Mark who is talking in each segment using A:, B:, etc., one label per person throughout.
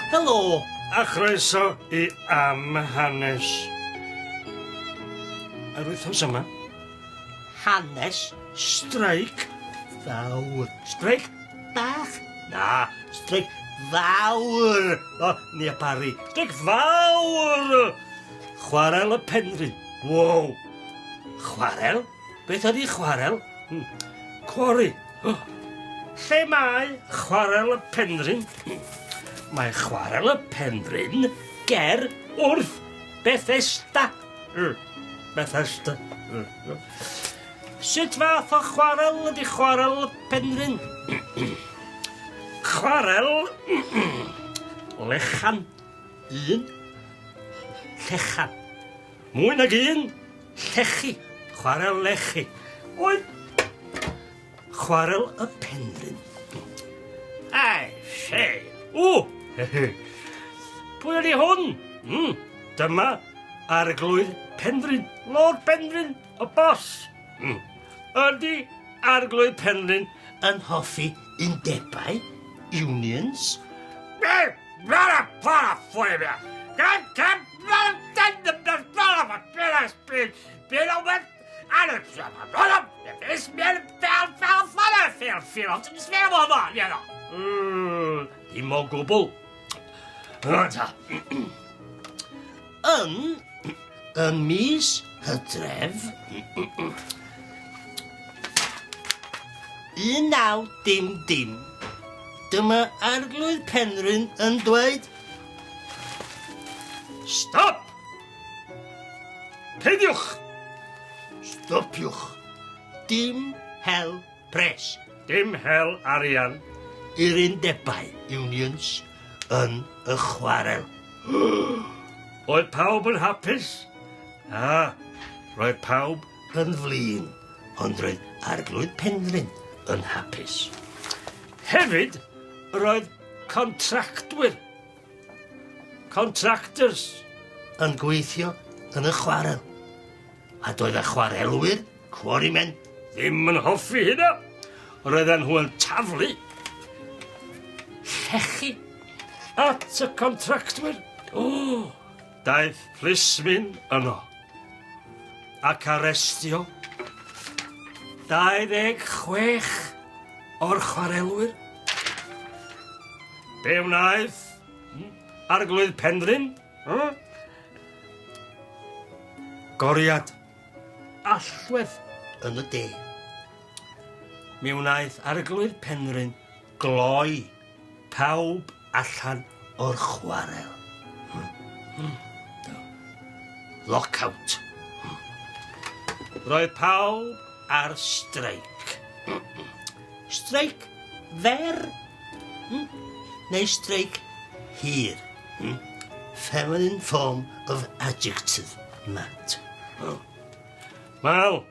A: Helo!
B: A chroeso i Am Hanes. Yr wythnos yma,
A: Hanes
B: streic
A: fawr.
B: Streic
A: bach?
B: Na, streic fawr! O, Nia Parry. Streic fawr! Chwarel y Penrhyn. Wow! Chwarel? Beth ydy chwarel? Quarry. Oh. Lle mae chwarel y Penrhyn? Mae chwarel y Penrhyn ger wrth Bethesda. Bethesda. Sut fath o chwarel ydy chwarel y Penrhyn? Chwarel lechan. Un. Llechan. Mwy nag un. Llechi. Chwarel lechi. Oedd chwarel y Penrhyn. Ai, sei. O! Pwy ydy hwn? Mm, dyma Arglwydd Penrhyn. Lord Penrhyn, y boss. Mm. Ydy Arglwydd Penrhyn
A: yn hoffi undebau, unions?
B: Dim o gwbl. Rŵan ta.
A: Yn y mis Hydref 1900, dyma Arglwydd Penrhyn yn dweud
B: Stop! Peidiwch!
A: Stopiwch! Dim hel pres.
B: Dim hel arian.
A: I'r undebau, unions, yn y chwarel.
B: Oedd pawb yn hapus? Na, roedd pawb
A: yn flin, ond roedd Arglwydd Penrhyn yn hapus.
B: Hefyd, roedd contractwyr, contractors,
A: yn gweithio yn y chwarel. A doedd y chwarelwyr, quarrymen,
B: ddim yn hoffi hynna. Roedden nhw yn taflu llechi at y contractwyr. O, daeth plismyn yno ac arestio 26 o'r chwarelwyr. Be wnaeth Arglwydd Penrhyn? Hmm? Goriad allwedd
A: yn y de.
B: Mi wnaeth Arglwydd Penrhyn gloi pawb allan
A: o'r chwarel. Hmm. Hmm. Lockout. Hmm.
B: Roedd pawb ar streic.
A: Streic fer hmm? neu streic hir? Hmm? Feminine form of adjective, Matt.
B: Oh. Wel,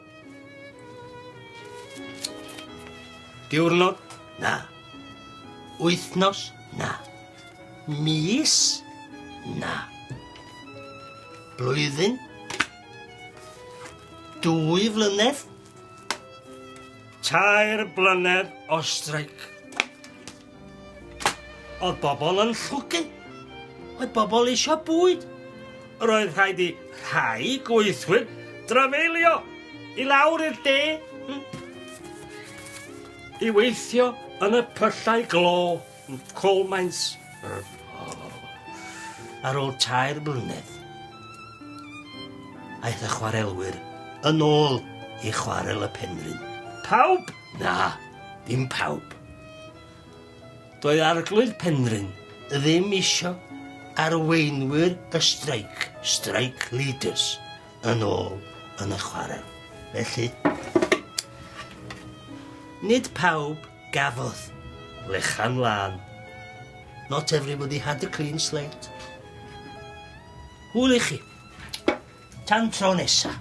B: diwrnod?
A: Na. Wythnos? Na. Mis? Na. Blwyddyn? 2 flynedd?
B: 3 blynedd o streic. Oedd bobl yn llwgu.
A: Oedd bobl eisiau bwyd.
B: Roedd rhaid i rhai gweithwyr drafeilio i lawr i'r de i weithio yn y pyllau glo, coal mines.
A: Ar ôl 3 blynedd, aeth y chwarelwyr yn ôl i chwarel y Penrhyn.
B: Pawb?
A: Na, ddim pawb. Doedd Arglwydd Penrhyn ddim isio arweinwyr y streic, strike leaders, yn ôl yn y chwarel. Felly, nid pawb gafodd lechan lân. Not everybody had a clean slate. Hwyl i chi. Tan tro nesa.